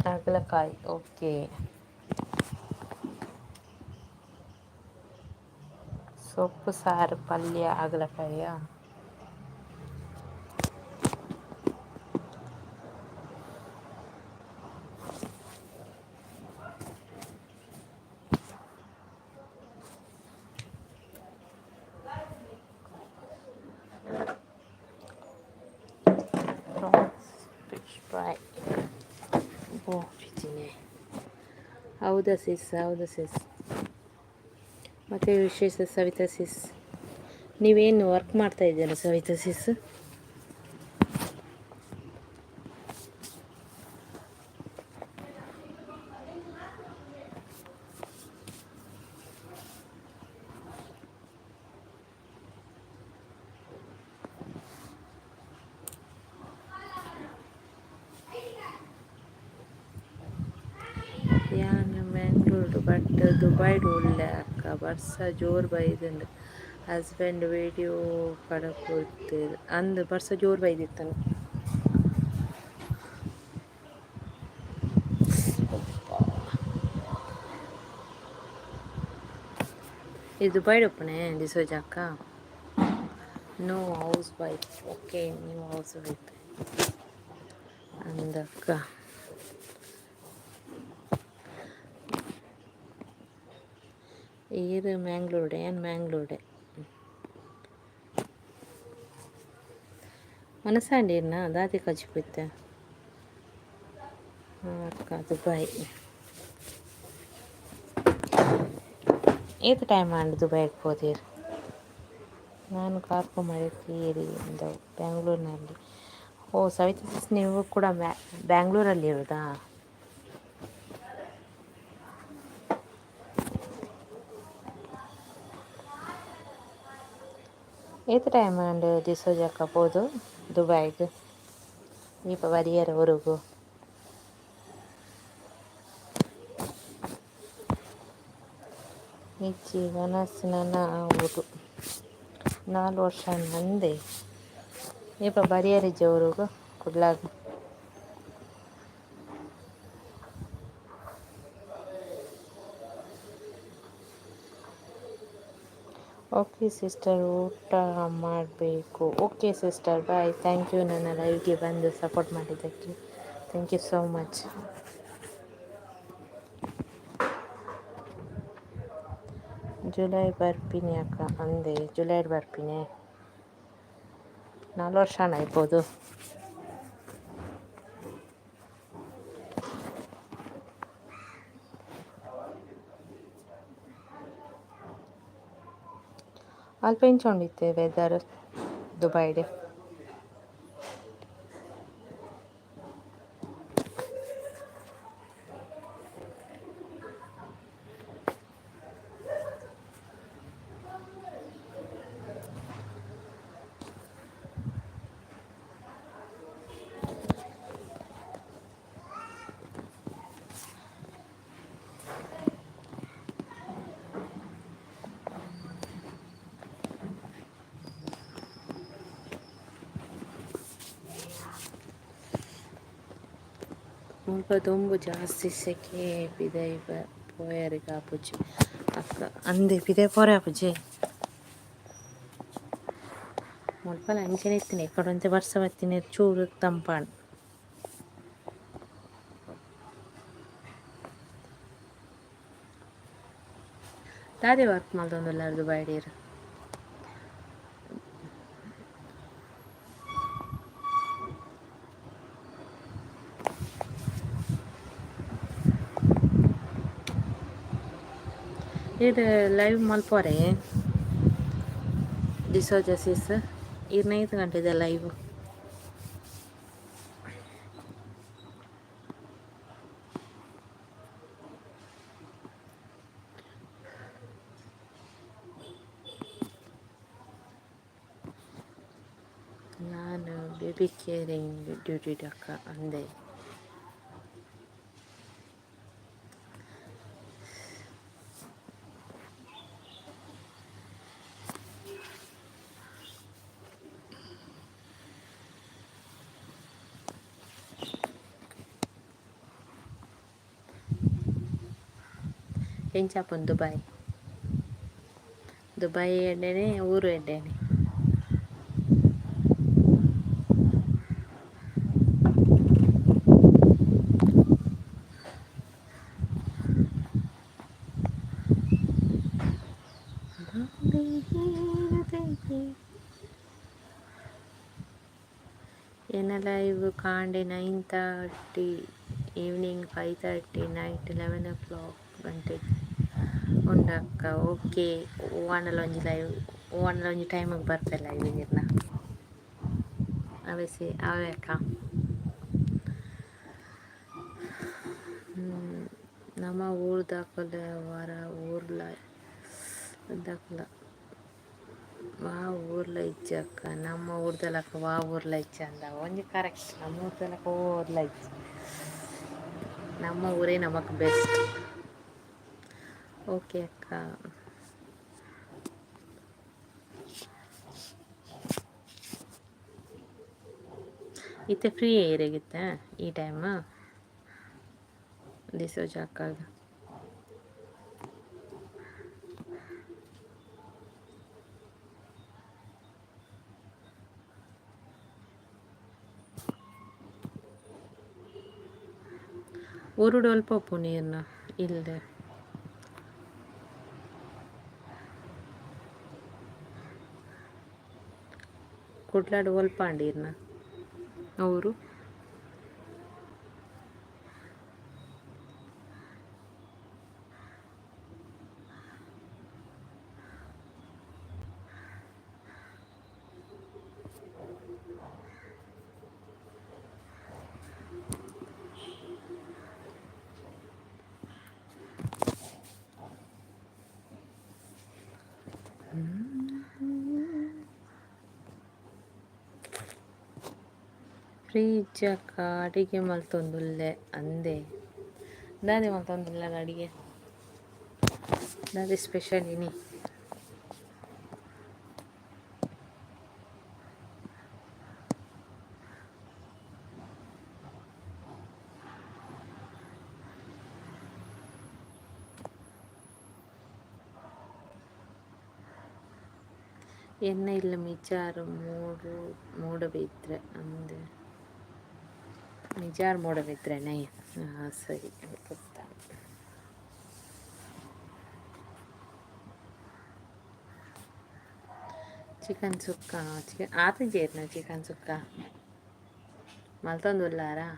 ಹಾಗಲಕಾಯಿ. ಓಕೆ, ಸೊಪ್ಪು ಸಾರು, ಪಲ್ಯ, ಹಾಗಲಕಾಯಿಯಾ? Prawns fish fry. ಓ. ಹೌದಾ ಸಿಸ್? ಹೌದಾ ಸಿಸ್? ಮತ್ತು ವಿಶೇಷ ಸವಿತಾ ಸಿಸ್? ನೀವೇನು ವರ್ಕ್ ಮಾಡ್ತಾ ಇದ್ದೀರಾ ಸವಿತಾ ಸಿಸ್? ಯಾನ್ ಮ್ಯಾಂಗ್ಳೂರ್ ಬಟ್ ದುಬೈಡ್ ಉಲ್ಲೆ ಅಕ್ಕ. ಬರ್ಸ ಜೋರು ಬೈದುಂಡು. Husband video ಕಡಪುಡ್ದೆರ್. ಅಂದ್, ಬರ್ಸ ಜೋರು ಬೈದಿತ್ತನು. ಇದು ದುಬೈಡ್ ಉಪ್ಪುನೆ ಡಿಸೋಜ ಅಕ್ಕ? No, house wife. ಓಕೆ, ನೀವು ಹೌಸ್ ವೈಫ್ ಅಂದಕ್ಕ. ಈರ್ ಮ್ಯಾಂಗ್ಳೂರ್ಡೆ? ಏನು ಮ್ಯಾಂಗ್ಳೂರ್ಡೆ ಮನಸಾಂಡಿರ್ನ ದಾದಿ ಕಜಿಪು. ಅಕ್ಕ ದುಬೈ ಏತ್ ಟೈಮ್ ಆಂಡ್ ದುಬೈಗೆ ಪೋತೀರ್? ನಾನು ಕಾರ್ಕೊ ಮಡಿಕೇರಿಯಿಂದ, ಬ್ಯಾಂಗ್ಳೂರಿನಲ್ಲಿ. ಓ ಸವಿತಾ ಸಿಸ್, ನೀವು ಕೂಡ ಬ್ಯಾಂಗ್ಳೂರಲ್ಲಿ ಇರೋದಾ? ಏತ್ ಟೈಮ್ ಆಂಡ್ ಡಿಸೋಜಕ್ಕ ಪೋದು ದುಬೈಗ್? ಏಪ ಬರಿಯರ ಊರುಗು? ಇಜ್ಜಿ, ವನಸ್ ನನ ಆವೊಡು. 4 ವರ್ಷ ಅಂದೆ. ಏಪ ಬರಿಯರಿಜ್ಜ ಊರುಗು ಕುಡ್ಲಾಗ್? ಓಕೆ ಸಿಸ್ಟರ್, ಊಟ ಮಾಡಬೇಕು. Okay sister, bye, thank you. ನನ್ನ ಲೈವ್ಗೆ ಬಂದು ಸಪೋರ್ಟ್ ಮಾಡಿದ್ದಕ್ಕೆ thank you so much. July ಬರ್ಪಿನಿ ಅಕ್ಕ ಅಂದೆ. ಜುಲೈ ಬರ್ಪಿನಿ. 4 ವರ್ಷ ಆಯ್ಬೋದು. ಅಲ್ಪ ಎಂಚ ಉಂಡಿತ್ತೆ ವೆದರ್ ದುಬೈಡ್? ಮುಲ್ಪ ದೊಂಬು ಜಾಸ್ತಿ ಸೆಕೆ ಪಿದೈ ಪೋಯೆರೆಗ್ ಆಪುಜಿ ಅಕ್ಕ ಅಂದೆ ಪಿದೈ ಪೋರೆ ಆಪುಜಿ ಮುಲ್ಪಲ ಅಂಚನೆ ಇತ್ತಿನಿ ಇಕ್ಕಡ ಒಂತೆ ಬರ್ಸ ಬತ್ತಿನ ಚೂರು ತಂಪಾಂಡ್. ದಾದೆ ವರ್ಕ್ ಮಲ್ತೊಂದುಲ್ಲೆರ್ ದುಬೈಡ್ ಈರ್. ಈರ್ ಲೈವ್ ಮಲ್ಪುವರೆ ಡಿಸೋಜ ಸಿಸ್ ಈರ್ನ ಏತ್ ಗಂಟೆದ ಲೈವ್? ಯಾನ್ ಬೇಬಿ ಕೇರಿಂಗ್ ಡ್ಯೂಟಿ ಅಕ್ಕ ಅಂದೆ. ಎಂಚ ಆಪುಂಡು ದುಬೈ? ದುಬೈ ಎಡ್ಡೆನೆ ಊರು ಎಡ್ಡೆನೆ? ಎನ್ನ ಲೈವ್ ಕಾಂಡೆ 9:30, ಈವ್ನಿಂಗ್ 5:30, ನೈಟ್ 11 ಓ ಕ್ಲಾಕ್ ಗಂಟೆಗ್ ಉಂಡಕ್ಕ. ಓಕೆ, ಒವ್ವಾಂಡಲ ಒಂಜಿ ಲೈವ್, ಒವ್ವಾಂಡಲ ಒಂಜಿ ಟೈಮಿಗೆ ಬರ್ಪೆ ಲೈವ್ ಇರ್ನ. ಅವೇ ಸಿ ಅವೇ ಅಕ್ಕ. ನಮ್ಮ ಊರ್ದಕುಲು ವಾರ ಊರ್ಲ ದಕುಲ ವಾ ಊರ್ಲ ಇಜ್ಜಕ್ಕ. ನಮ್ಮ ಊರ್ದಲಕ್ಕ ವಾ ಊರ್ಲ ಇಜ್ಜ ಅಂದ ಒಂಜಿ ಕರೆಕ್ಟ್. ನಮ್ಮ ಊರ್ದಲಕ್ಕ ಊರ್ಲ ಇಜ್ಜಿ. ನಮ್ಮ ಊರೇ ನಮಕ್ ಬೆಸ್ಟ್. ಓಕೆ ಅಕ್ಕ. ಇತ್ತೆ ಫ್ರೀ ಇರೆಗಿತ್ತೆ ಈ ಟೈಮ್ ಡಿಸೋಜ ಅಕ್ಕಾಗ? ಊರುಡು ಒಲ್ಪ ಉಪ್ಪುನು ಈರ್ನ ಇಲ್ಲ್? ಕುಡ್ಲಡ್ ಒಲ್ಪ ಆಂಡ್ ಈರ್ನ ಊರು? ಫ್ರೀ ಇಜ್ಜಕ್ಕ, ಅಡಿಗೆ ಮಲ್ತೊಂದುಲ್ಲೆ ಅಂದೆ. ದಾದೆ ಮಲ್ತೊಂದುಲ್ಲೆರ್ ಅಡಿಗೆ? ದಾದೆ ಸ್ಪೆಷಲ್ ಇನಿ? ಎನ್ನ ಇಲ್ಲ್ ಮಿಜಾರ್ ಮೂಡಬಿದ್ರೆ ಅಂದೆ. ಮಿಜಾರ್ ಮೂಡಬಿದ್ರೆನೆ? ಹಾಂ, ಸರಿ, ಗೊತ್ತಾ. ಚಿಕನ್ ಸುಕ್ಕ, ಚಿಕನ್ ಆತಿಜೇರ್ನ? ಚಿಕನ್ ಸುಕ್ಕ ಮಲ್ತೊಂದುಲ್ಲಾರಾ?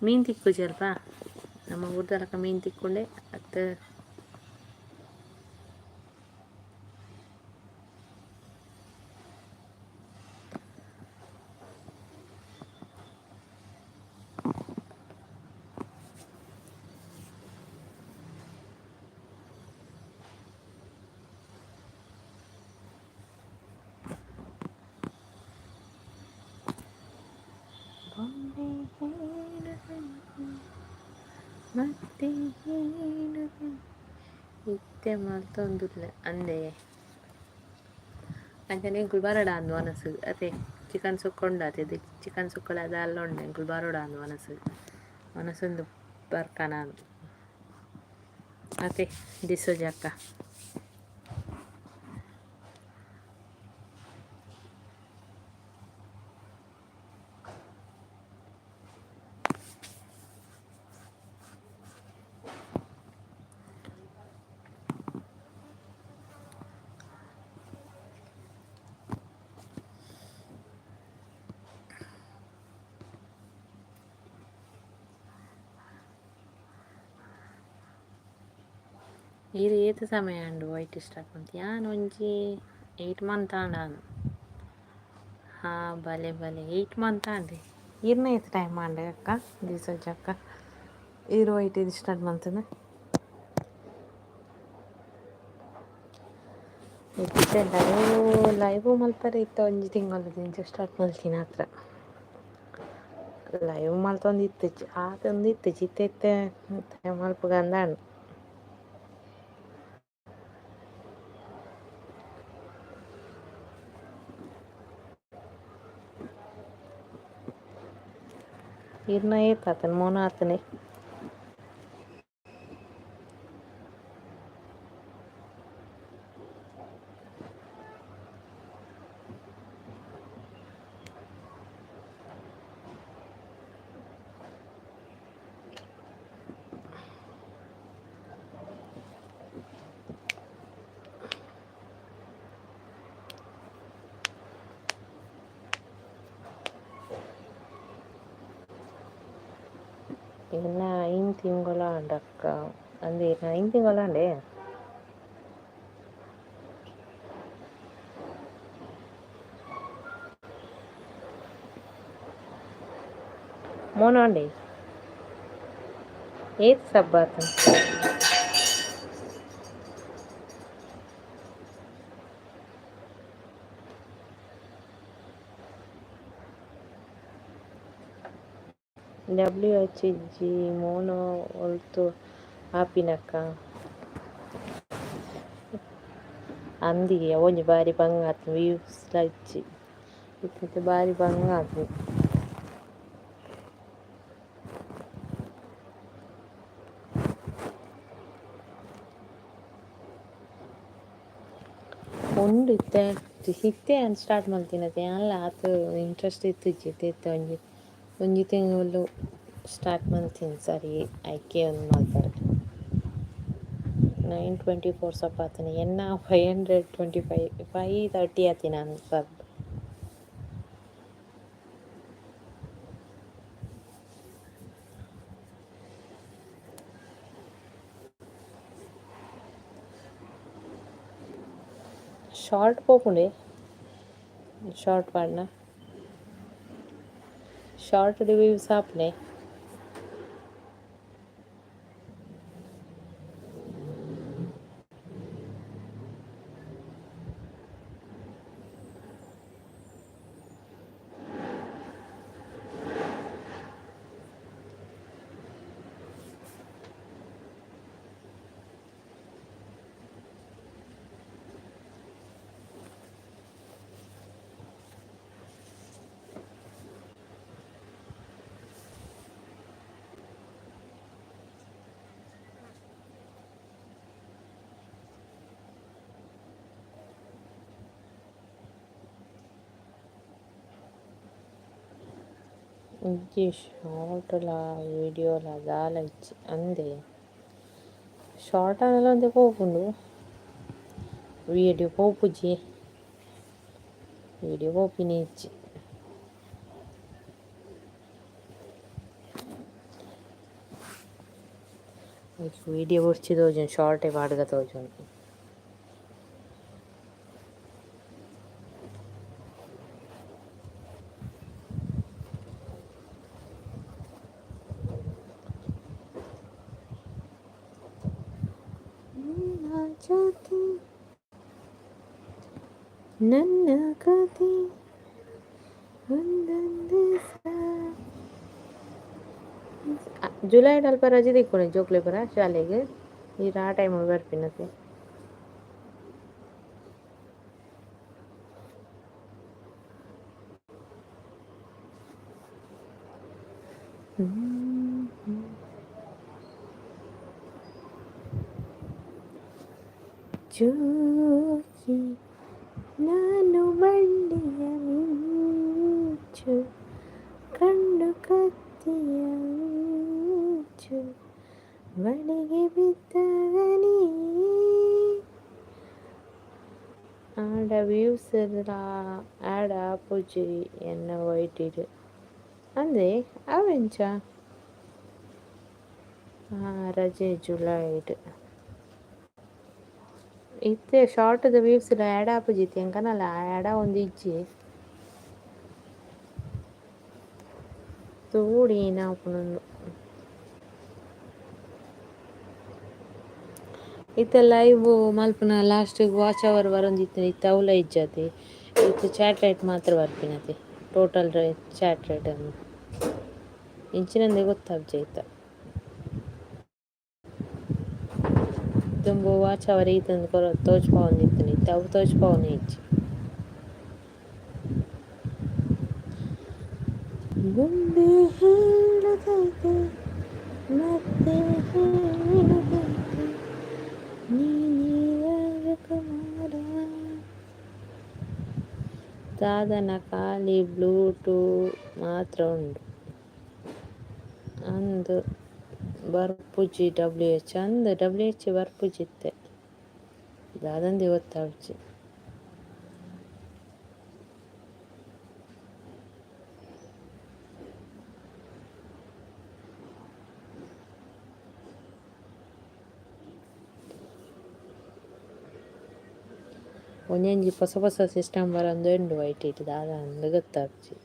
ಮೀನು ತಿಕ್ಕುಜಲ್ವಾ? ನಮ್ಮ ಊರ್ದಲಕ ಮೀನು ತಿಕ್ಕೊಂಡೆ ಅತ್ತ. ಬೊಂಬೆ ಮತ್ತೆ. ಇತ್ತೆ ಮಲ್ತೊಂದುಲ್ಲೆ ಅಂದೆ. ಅಂಚನೆ ಎಂಕುಲು ಬರಡ ಅಂದ್ ವನಸ್ ಅತೆ ಚಿಕನ್ ಸುಕ್ಕ ಉಂಡಾತೆ ಚಿಕನ್ ಸುಕ್ಕಲ ದಾಲ ಉಂಡು ಎಂಕುಲು ಬರೋಡ ಅಂದ್ ವನಸ್ ವನಸೊಂದು ಬರ್ಕನ ಅತೆ ದಿಸೋಜಕ್ಕ. ಈರ್ ಏತ್ ಸಮಯ ಆಂಡ್ ವೈಟ್ ಸ್ಟಾರ್ಟ್ ಮಂತ್ ಯಾನ್ ಒಂಜಿ 8 ಮಂತ್ ಆಂಡ್ ಆಂದ್. ಹಾ ಬಲೆ ಬಲೆ 8 ಮಂತ್ ಆಂಡ್. ಈರ್ನ ಏತ್ ಟೈಮ್ ಆಂಡ್ ಅಕ್ಕ ದಿಸೋಜಕ್ಕ ಈರ್ ವೈಟ್ ಸ್ಟಾರ್ಟ್ ಮಂತುನು? ಇತ್ತೆ ಲೈವ್ ಲೈವ್ ಮಲ್ಪರೆ ಇತ್ತೆ ಒಂಜಿ ತಿಂಗೊಲು ದಿಂಚ ಸ್ಟಾರ್ಟ್ ಮಲ್ತಿನ ಹತ್ರ ಲೈವ್ ಮಲ್ತೊಂದು ಇತ್ತಿಜಿ ಆತೊಂದು ಇತ್ತಿಜಿ ಇತ್ತೆ ಇತ್ತೆ ಮಲ್ಪುಗಂದಾಂಡ್. ಈರ್ನ ಏತ್ ಆತನ ಮೋನ ಆತನೆ. ಎನ್ನ 5 ತಿಂಗೊಲು ಆಂಡ್ ಅಕ್ಕ ಅಂದ್ ಈರ್ನ 5 ತಿಂಗೊಲು ಆಂಡೆ. ಮೋನ ಆಂಡೆ ಏತ್ ಸಬ್ ಆತನ? ಡಬ್ಲ್ಯೂ ಎಚ್ ಜಿ ಮೋನೋ ಒಲ್ತು ಆಪಿನಕ್ಕ? ಅಂದಿಗೆ ಒಂಜಿ ಬಾರಿ ಬಂಗ ಆತ್ಂಡ್ ವ್ಯೂಸ್ಲ ಇಜ್ಜಿ ಇತ್ತೆ ಬಾರಿ ಬಂಗ ಆತ್ಂಡ್. ಉಂಡು ಇತ್ತೆ ಇತ್ತೆ ಯಾನ್ ಸ್ಟಾರ್ಟ್ ಮಲ್ತಿನತೆ ಯಾನ್ಲ ಆತ್ ಇಂಟ್ರೆಸ್ಟ್ ಇತ್ತಿಜ್ಜಿ ಇತ್ತೆ ಇತ್ತೆ ಒಂಜಿ ಒಂಜಿ ತಿಂಗೊಲು ಸ್ಟಾರ್ಟ್ ಮಲ್ತಿನಿ ಸರಿ ಐಕೆ ಒಂದು ಮಲ್ಪರೆ. 924 ಸಬ್ ಆತನೆ ಎನ್ನ 525 530 ಆತಿನ ಸಬ್. ಶಾರ್ಟ್ ಪೋಪುಂಡೆ ಶಾರ್ಟ್ ಪಾಡ್ನ ಶಾರ್ಟ್ ವ್ಯೂಸ್ ಆಪುನೆ. ಇಜ್ಜಿ ಶಾರ್ಟ್ಲ ವೀಡಿಯೋಲ ದಾಲ ಇಜ್ಜಿ ಅಂದೆ ಶಾರ್ಟ್ ಆಂಡಲ ಒಂತೆ ಪೋಪುಂಡು ವೀಡಿಯೋ ಪೋಪುಜಿ ವೀಡಿಯೋ ಪೋಪಿನಿ ಇಜ್ಜಿ. ವೀಡಿಯೋ ಬೊರ್ಚಿ ತೋಜುಂಡು ಶಾರ್ಟೇ ಪಾಡ್ಗ ತೋಜುಂಡು. ನನ್ನ ಕಥೆ ಒಂದೊಂದೇ ಜುಲೈಡ್ ಅಲ್ಪ ರಜೆ ತಿಕ್ಕುಂಡು ಜೋಕ್ಲೆ ಪೂರ ಶಾಲೆಗ್ ಈರ್ ಆ ಟೈಮ್ ಬರ್ಪಿನತೆ. ಜೋಗಿ ನಾನು ಬಳ್ಳಿಯ ಮಿಂಚು, ಕಣ್ಣು ಕತ್ತಿಯ ಅಂಚು, ಬಳಿಗೆ ಬಿದ್ದಾಗ ನೀ. ಆಂಡ ವ್ಯೂಸ್ ಆ್ಯಡ್ ಆಪುಜಿ ಎನ್ನ ವೈಟಿಡ್ ಅಂದೆ. ಅವೆಂಚ? ರಜೆ ಜುಲೈಡ್. ಇತ್ತೆ ಶಾರ್ಟ್ದ ವ್ಯೂಸ್ ಆ್ಯಡ್ ಆಪುಜಿ ಎಂಕನಲ ಆ್ಯಡ್ ಆವೊಂದಿಜ್ಜಿ. ತೂವೊಡು ಏನಾಪುಂಡು. ಇತ್ತೆ ಲೈವ್ ಮಲ್ಪುನ ಲಾಸ್ಟ್ ವಾಚ್ ಅವರ್ ಬರೊಂದಿತ್ತು, ಇತ್ತೆ ಅವುಲ ಇಜ್ಜತೆ. ಇತ್ತೆ ಚಾಟ್ ರೇಟ್ ಮಾತ್ರ ಬರ್ಪಿನತೆ, ಟೋಟಲ್ ಚಾಟ್ ರೇಟ್ ಅನ್ನು. ಇಂಚಿನಂದೆ ಗೊತ್ತಾಪ್ಜಿ ಐತ. ದುಂಬು ವಾಚ್ ಅವರ್ ಈತಂದು ಕೊರ ತೋಜ್ಪಾವೊಂದಿತ್ತಿನಿ, ಇತ್ತೆ ಅವು ತೋಜ್ಪಾವುನೇ ಇಜ್ಜಿ. ಗೊಂಬೆ ಹೇಳುತ್ತೈತೆ, ಮತ್ತೆ ಹೇಳುತ್ತೈತೆ, ನೀನೇ ರಾಜಕುಮಾರ. ದಾದನ ಖಾಲಿ ಬ್ಲೂಟೂ ಮಾತ್ರ ಉಂಡು. ಅಂದ್, ಬರ್ಪುಜಿ ಡಬ್ಲ್ಯೂ ಎಚ್. ಅಂದ್, ಡಬ್ಲ್ಯೂ ಎಚ್ ಬರ್ಪುಜಿ ಇತ್ತೆ. ದಾದಂದೆ ಗೊತ್ತಾಪುಜಿ. ಒಂಜೊಂಜಿ ಪೊಸ ಪೊಸ ಸಿಸ್ಟಮ್ ಬರೊಂದು ಉಂಡು ವೈಟಿಟ್, ದಾದ ಅಂದ್ ಗೊತ್ತಾಪುಜಿ.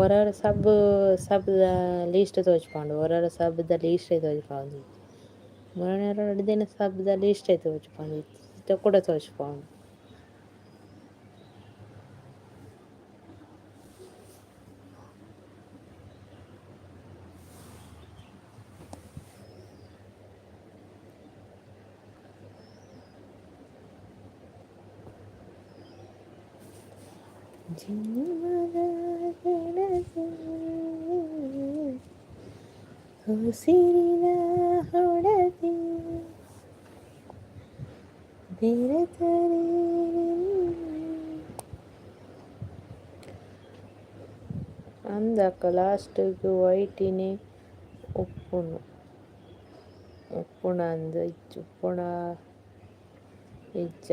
ಒರ ಸಬ್ ಸಬ್ದ ಲೀಸ್ಟ್ ತೋಜ್ಪಾವುಂಡು, ಒರ ಸಬ್ದ ಲೀಸ್ಟ್ ತೋಜ್ಪಾವುಂಡು. ಮೊನ್ನೆ ರಡ್ಡ್ ದಿನ ಸಬ್ದ ಲೀಸ್ಟ್ ತೋಜ್ಪಾವುಂಡು, ಇತ್ತೆ ಕುಡ ತೋಜ್ಪಾವುಂಡು. ಜನ್ಮದ ಗೆಳತಿ, ಉಸಿರಿನ ಒಡತಿ, ಬೆರೆತರೆ. ಅಂದಕ್ಕ ಲಾಸ್ಟ್ಗ್ ವೈಟಿನೆ ಉಪ್ಪುನು. ಉಪ್ಪುನ ಅಂದ್, ಉಪ್ಪುನ ಇಜ್ಜ.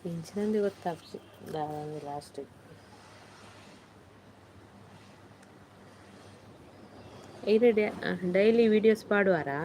ಎಂಚಿನಂದ್ ಗೊತ್ತಾಪುಜಿ ದಾದಂದ್ ಲಾಸ್ಟ್. ಈರ್ ಡೈಲಿ ವೀಡಿಯೋಸ್ ಪಾಡುವಾರಾ?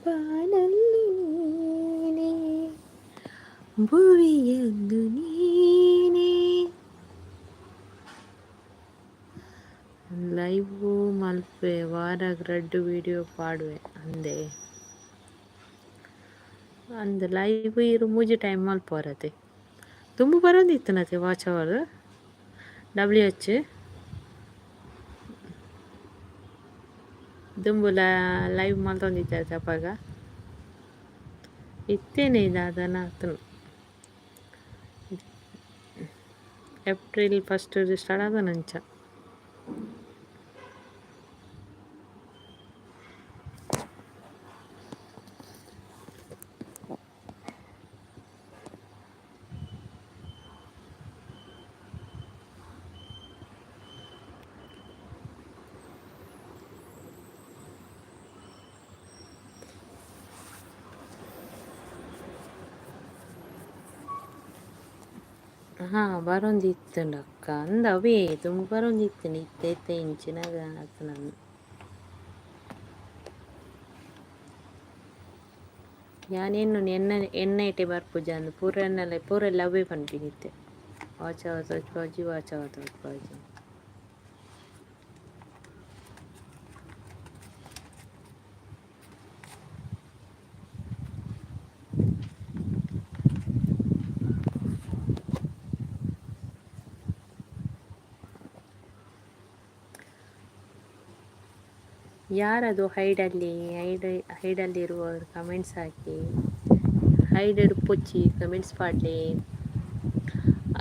ಬಾನಲ್ಲೂ ನೀನೇ, ಭುವಿಯಲ್ಲೂ ನೀನೇ. ಲೈವ್ ಮಲ್ಪೆ, ವಾರಗ್ ರಡ್ಡ್ ವೀಡಿಯೋ ಪಾಡುವೆ ಅಂದೆ. ಅಂದ್, ಲೈವ್ ಈರ್ ಮೂಜಿ ಟೈಮ್ ಮಲ್ಪುವರತೆ. ದುಂಬು ಬರೊಂದಿತ್ತುನತೆ ವಾಚ್ ಅವರ್ ಡಬ್ಲ್ಯೂ ಎಚ್. ದುಂಬು ಲೈವ್ ಮಲ್ತೊಂದಿತ್ತೆ ಅಪಗ. ಇತ್ತೇನೆ ದಾದನ ಆತುಂಡು. ಏಪ್ರಿಲ್ ಫಸ್ಟ್ ಸ್ಟಾರ್ಟ್ ಆತುಂಡು ಅಂಚ. ಹಾಂ, ಬರೊಂದಿತ್ತುಂಡು ಅಕ್ಕ. ಅಕ್ಕ ಅಂದ ಅವೇ ದುಂಬು ಬರೊಂದಿತ್ತಿನಿ ಇತ್ತೆ ಇತ್ತೆ ಇಂಚಿನಾಗ ಆತನ. ಯಾನೇನು ಎನ್ನ ಎನ್ನ ಇಟ್ಟೆ ಬರ್ಪುಜ ಅಂದ್ ಪೂರ ಎನ್ನಲೆ ಪೂರೆಲ್ಲ ಅವೇ ಪನ್ಪಿನಿತ್ತೆ ವಾಚ ತೋಜ್ಪಾಜಿ ವಾಚ ತೋಜ್ಪಾಜಿ. ಯಾರದು ಹೈಡಲ್ಲಿ ಹೈಡ್ ಹೈಡಲ್ಲಿರುವವರು ಕಮೆಂಟ್ಸ್ ಹಾಕಿ. ಹೈಡೆಡ್ ಪೊಚ್ಚಿ ಕಮೆಂಟ್ಸ್ ಪಾಡ್ಲೆ.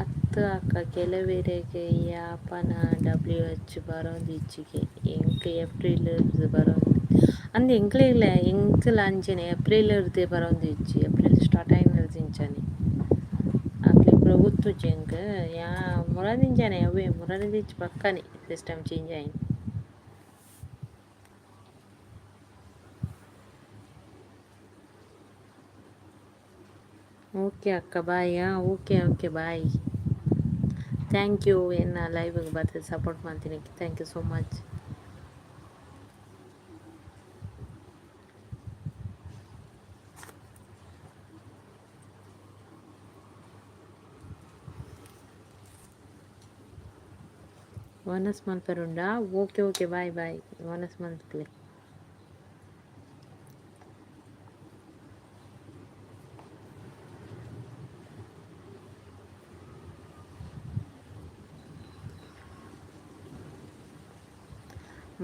ಅತ್ತ್ ಅಕ್ಕ ಕೆಲವೆರೆಗ್ ಯಾಪನ ಡಬ್ಲ್ಯೂ ಎಚ್ ಬರೊಂದಿಜ್ಜಿಗೆ ಎಂಕ್ ಏಪ್ರಿಲ್ ರ್ದ್ ಬರೊಂದು ಅಂದ್ ಎಂಕ್ಲೆಗ್ಲ ಎಂಕ್ಲ ಅಂಚೆನೆ ಏಪ್ರಿಲ್ ರ್ದೆ ಬರೊಂದಿಜ್ಜಿ ಏಪ್ರಿಲ್ ಸ್ಟಾರ್ಟ್ ಆಯಿನರ್ದಿಂಚನೆ ಅಕ್ಲೆಗ್ ಪೂರ ಗೊತ್ತುಜ್ಜಿ ಎಂಕ್ ಯಾ ಮುರದಿಂಚನೆ ಅವೇ ಮುರದಿಂಚಿ ಪಕ್ಕನೆ ಸಿಸ್ಟಮ್ ಚೇಂಜ್ ಆಯಿನಿ. ಓಕೆ ಅಕ್ಕ boy. Okay okay bye. Thank you ಎನ್ನ ಲೈವ್ಗೆ ಬರ್ತದೆ ಸಪೋರ್ಟ್ ಮಾಡ್ತೀನಿ. Thank you so much. ವನಸ್ ಮಲ್ಪೆರುಂಡಾ? Okay okay bye bye. ವನಸ್ ಮಲ್ಪಲೆ.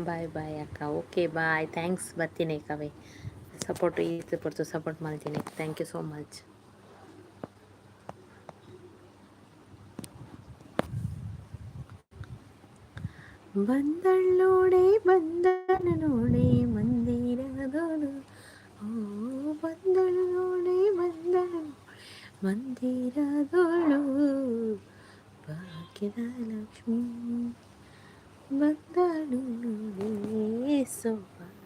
ಬಾಯ್ ಬಾಯ್ ಅಕ್ಕ. Okay bye. Thanks ಬರ್ತೀನಿ ಕವೆ ಸಪೋರ್ಟ್ ಈತ್ ಪೊರ್ತು ಸಪೋರ್ಟ್ ಮಾಡ್ತೀನಿ. Thank you so much. ಬಂದಳ್ಳೋಡೆ ಬಂದನು ನೋಡೆ ಮಂದಿರದೋಡು ಓ ಬಂದಳು ನೋಡೆ ಬಂದಳು ಮಂದಿರದೋಳು ಭಾಗ್ಯದ ಲಕ್ಷ್ಮೀ ಬಂದಳು ನೋಡೆ ಸೌಭಾಗ್ಯದ.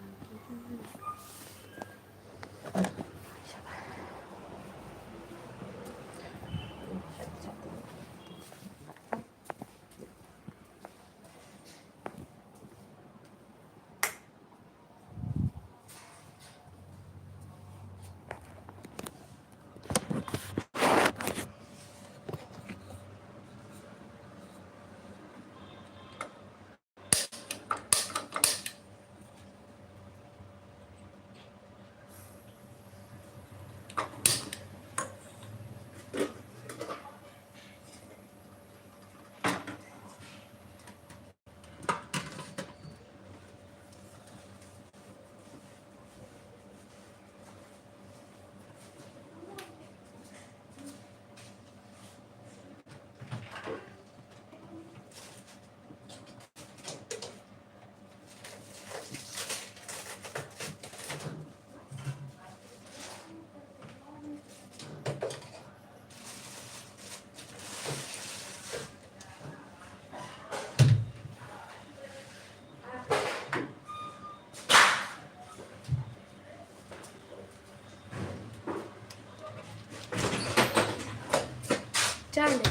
Charlie.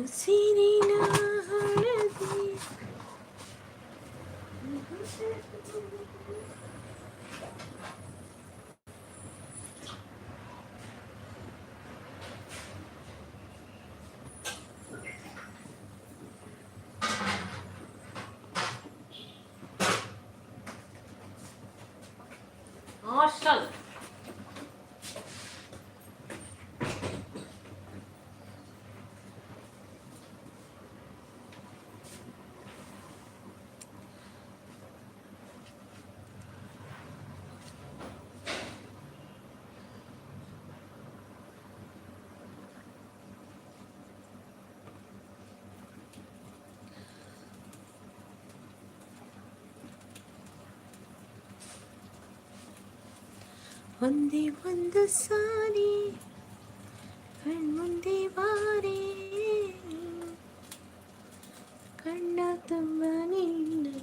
ಉಸಿರಿನ ಹಳದಿ. ಹಾಸ್ಟೆಲ್. ಒಂದೇ ಒಂದು ಸಾರಿ ಕಣ್ಮುಂದೆ ಬಾರೆ, ಕಣ್ಣ ತುಂಬ ನಿನ್ನನ್ನು.